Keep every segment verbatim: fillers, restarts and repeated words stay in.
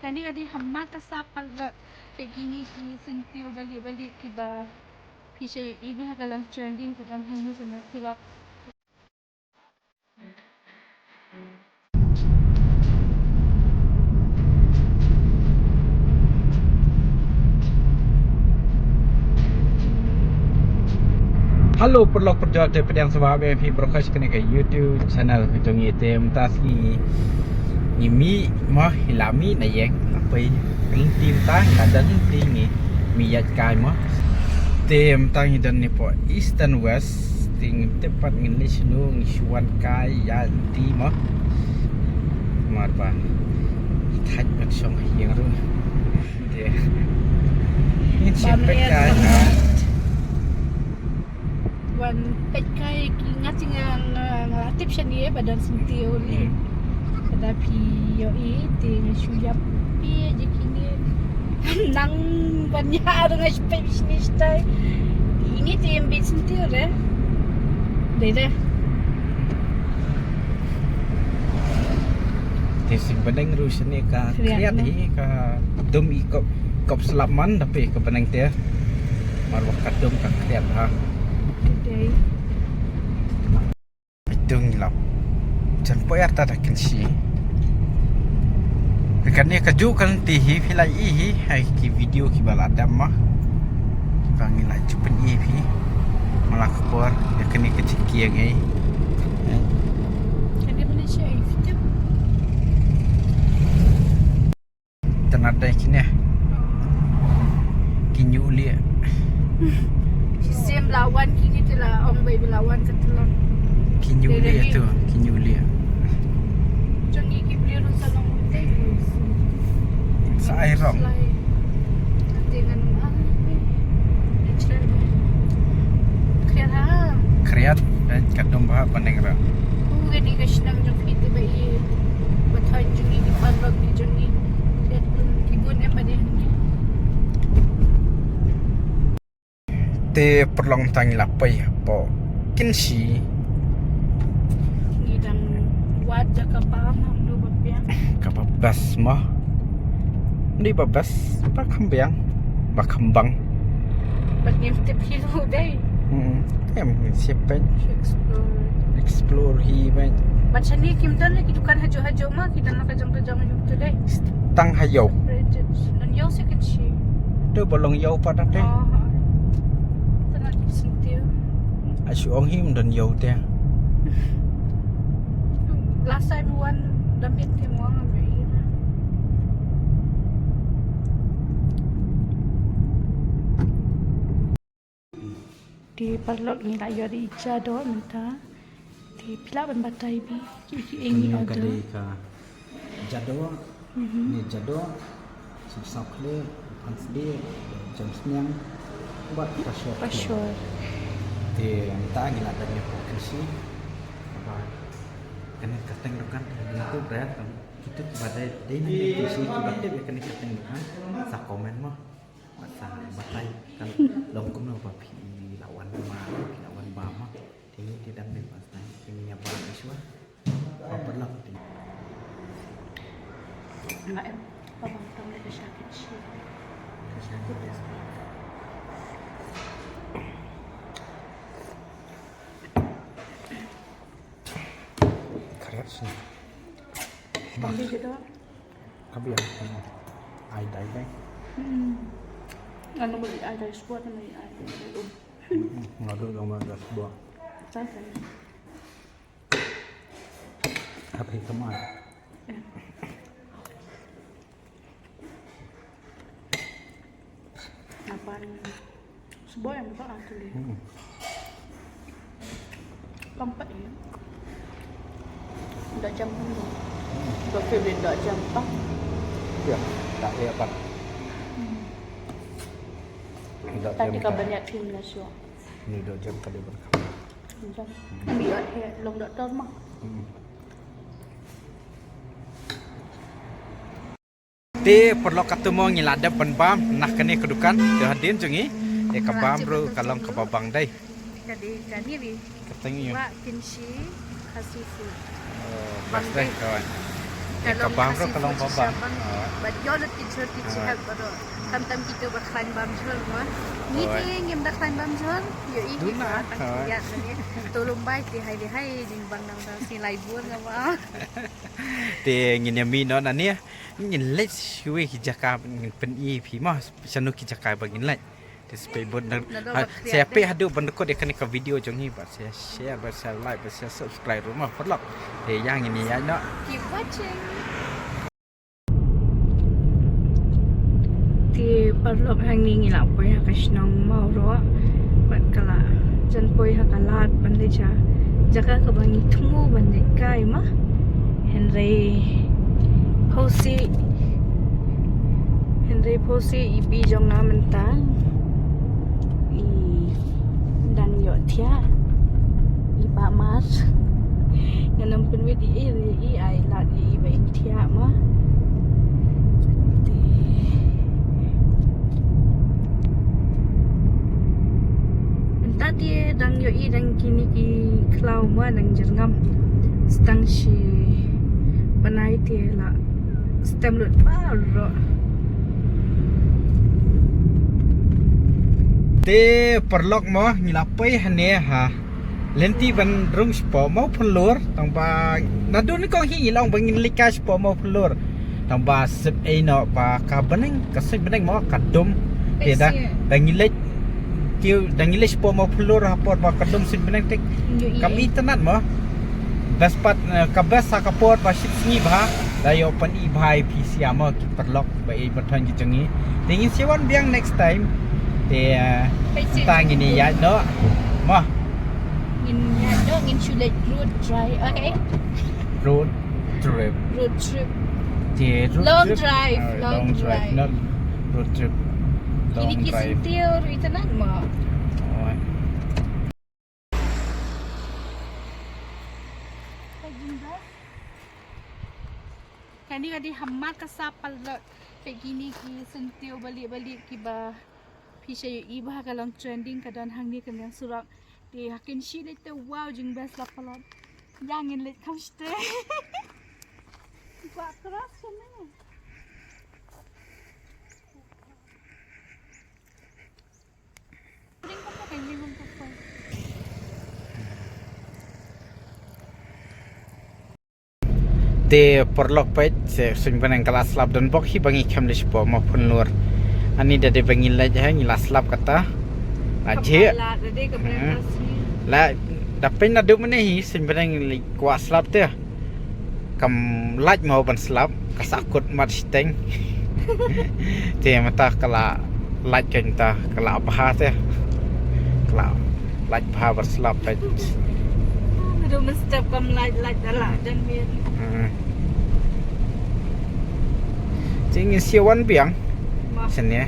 Kane ka dei ha ma ka sap parlok. Te kine ki syntiew balieh balieh kiba phi sa ïohi ha ka long trending, ka long hangne, ka long parlok. Hello parlok parajor, te pdiang sngewbha ïa phi baroh sha kane ka YouTube channel ka jong ngi. Te mynta sngi ngi mih mo, ngi la mih na ïing, la poi ka lynti mynta, ngi la don lynti, ngi mih ïaid kai mo. Te mynta ngi don ne hapoh Eastern West, te ngim tip pat ngin leit shano, ngi shu wan kai ïaid lynti mo. Namar ba ngi thait ban shong ha ïing ruh. Te ngin shim peit kai ha. Wan peit kai ki, nga, nga, nga la tip shane ba don syntiew ne. Hmm. Lada phi ïohi te nga shu ïap phi ïa kine. Nang ban ïa ruh nga shu peit shane shatai. Ine te ym bit syntiew re. Dei re. Te shu bneng ruh shane ka khriat, khriat hi, ka dum i kop, kop slap man, da phi ka bneng te. Mar ba ka dum ka khriat ha. Dei. Ito ngi lap. Jan poi arta da kynshi. Kane ka juh ka lynti hi, phi la ïohi hi ha ki video kiba la dam ma. Kiba ngi la ju pyni phi. Mala ka por ïa kane ka jingkieng ei. Kane Malaysia ei, phi tip. Tang dei kine. Ki ñiuh lieh. Shisien la wan kine te la ong bai ba la wan ka tlang. Ki ñiuh lieh tu, ki ñiuh lieh. Jong ngi ki briew ruh sa long ute. Sa ai rong. Ate ngan ong, ah, natural. Khriat ha. Khriat, eh, ka dum ba ha bneng ra. Ku kane ka shnong jong phi te ba i, ba thaiñ jong ngi, ki paralok ki jong ngi. Ki gun em ba dei hangne. Te paralok, tang ngi la poi hapoh Kynshi. Ngi dang wad da ka bam, ham du ba biang. Kaba best mo. Dei ba best, ba kham biang, ba kham bang. Bad ngim tip hi ruh dei. Hmm. Em, ngin sa peit. Explore. Explore hi beit. Bad shane kim don la ki dukan hajuh hajuh ma, ki don la ka jong ka jong ïa tu dei. Tang ha ïew. Don ïew sa Kynshi. Tu ba long ïew pat te. Oh, ha. Tang ha ki syntiew. Ai shu ong hi ym don ïew te. Last time wan da miet te mo nga ïa. Te paralok, ngi la ïoh ïa i jadoh mynta. Te phi lah ban batai bha ki, ki eng ngi order. Kane ka dei ka jadoh. Mhm. Ni jadoh, sop saw khleh, phan sdieh, jam sniang, bad pashor. Pashor. Te mynta ngi la dang ïa pok Kynshi. Ba kane ka teng dukan, kane tu brand kan. Kita ba dei, dei na Kynshi, kiba tip ïa kane ka teng dukan, sa comment mo. Bad sa batai kan long kumno ba phi la wan ma, phi la wan bam ma. Te ngi te dang dei ba sa, te ngi ïa bam shuwa. Ba paralok te. Nga em, ba bang tang da ka sha Kynshi. Ka sha Kynshi. Khriat shisha. Bang di jadu. Ka biang. Hmm. Ai dai dai. Hmm. Nga nang beli ai dai sbuat, nang beli ai dai. Hmm, nga dang beli ai dai sbuat. Santai. Happy kemar. Eh. Aban sboh ïa ka atu li. Hmm. Pam pat ïa. Doh jam pun. Hmm. Ba favorite doh jam pam. Ya, tak ïa pat. Hmm. Doh jam. Tadi ka pat. Banyak tim na shuh. Ni doh jam tadi berkam. Jam. Hmm. Ambil ïa long doktor mah. Hmm. Te paralok, katto mo ngi la dep ban bam na kane ka dukan, te hadien jong ngi, te ka bam ruh ka long kaba bang dei. Ka dei kane ri. Ka teng ïa. Wah Kynshi Khasi Food. Oh, best dei kawan. Te ka bam ruh ka long ba bang. Oh. Bad ïoh lut ki jhur ki jhep bad khamtam kito ba khlaiñ bam jhur mo. Ngi te ngim da khlaiñ bam jhur. Ïohi hi ba tang ki ïat lane. To lum bai te hai de hai jingbang nang da si lai bun nga ba. Te ngin ïa mih noh nane. Ngin leit shuwa ki jaka ngin pyni phi mo. Shano ki jaka ba ngin leit. Te shu peit bud na, na dong ha, ba khriat sa peit deh. Haduh ban dukut ïa kane ka video jong ngi bad sa share bad sa like bad sa subscribe ruh mo paralok. Te ïa ngin ïa noh. Keep watching. Te paralok hangne ngi la poi ha ka shnong Mawroh bad ka la jan poi ha ka lad ban leit sha jaka kaba ngi thmu ban leit kai ma. Hynrei phosi hynrei phosi i bi jong nga mynta i dang ïoh thiah i ba mar. Nga nam pynwit i i i ai lad i i ba in thiah ma. Te mynta te dang ïoh i dang kine ki khlaw ma dang jyrngam. Stang shi bnai te la stem lut ba ro. Te paralok mo ngi la poi hangne ha lynti ban rung shapoh Mawphunlur tang ba naduh nyngkong hi ngi la ong ba ngin leit kai shapoh Mawphunlur tang ba sep ei noh ba ka bneng ka suiñ bneng mo ka dum. Te da da ngi leit kiew da ngi leit shapoh Mawphunlur ha por ba ka dum suiñ bneng te kam itynnad mo. Best part eh, ka best ha ka por ba shit sngi bha da ïoh pyni bha ïa phi sia mo ki paralok ba ïeit ba thaiñ ki jong ngi. Te ngin sa wan biang next time. Te eh, mynta ngin ïaid noh. Mo. Ngin ïaid noh ngin shu leit road drive. Okay. Road trip. Road trip. Te road trip. Long drive, ah, long drive. Not road trip. Long drive. Kine ki syntiew ruh itynnad mo. Oh. Kane ka dei ha mat ka sap paralok. Peit kine ki syntiew balieh balieh kiba phi sa ïohi ba ha ka long trending ka don hangne ka liang surok. Te ha kin shi leit te wow jingbha sap paralok. Ïa ngin leit kham shtei. Kwah cross shane. Te paralok peit, suiñ bneng ka la slap don bok hi ba ngi khlem leit shapoh Mawphunlur. Ani da dei ba ngi leit ha ngi la slap kata. La jia. La da peit naduh mynne hi suiñ bneng leit kwah slap te. Kam lait mo ban slap ka sahkut mat shiteng. Te mynta ka la lait ka mynta ka la bha te. Ka la lait bha ban slap te. Aduh mynstep kam lait lait da la jan mir. Te ngin sa wan biang. Sene.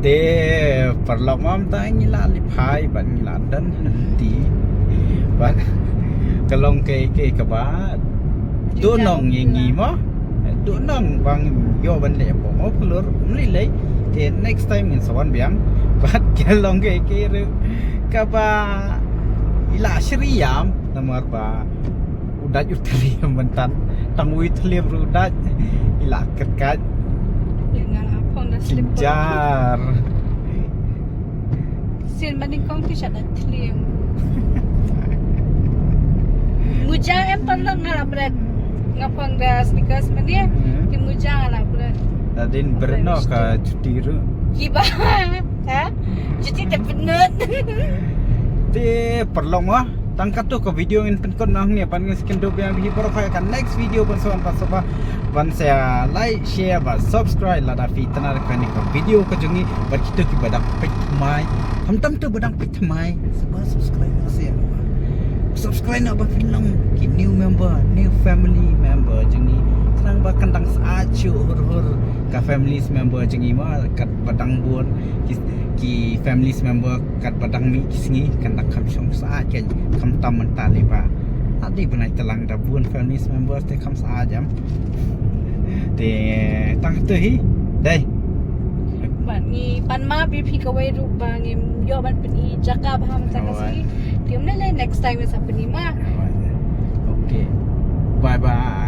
Te paralok mo mynta ngi la leit phai bad ngi la don hynti bad ka long kaei kaei kaba duhnong ïa ngi mo. Duhnong ba ngim ïoh ban leit hapoh Mawphunlur ym lei lei. Te next time ngin sa wan biang bad ka long kaei kaei ruh kaba i la shri ïam namar ba u dait u thliem mynta tang u thliem ruh u dait i la kyrkait. Nga la phong da slipper. Jar. Sien ba nyngkong te sha da thliem. Muja em paralok nga la bret. Nga phong da sneakers mynne. Te muja nga la bret. Da dei bret noh ka juti ruh. Kiba. Ha? Juti te bynut. Te paralok mo. Tang katto ka video ngin pynkut noh hangne bad ngin sa kynduh biang bad hi baroh ka next video ban sa wan pat shuwa ban sa like, share bad subscribe lada phi itynnad ïa kane ka video ka jong ngi bad kito kiba dang peit thymmai. Khamtam to ba dang peit thymmai shuwa subscribe noh shuwa. Subscribe noh ba phin long ki new member, new family member jong ngi. Khnang ba kan dang sah shuh hur hur ka families member jong ngi mo katba dang bun ki, ki families member katba dang mih ki sngi kan dang kham shong sah kein khamtam mynta lei ba. Adi bnai tlang da bun families member te kham sah jam. Te tang tu hi. Dei. Ban ngi pan ma bi phi kawei ruh ba ngim ïoh ban pyni jaka ba ham ta ka sngi. Te ym lei lei next time sa pyni ma. Okay. Bye.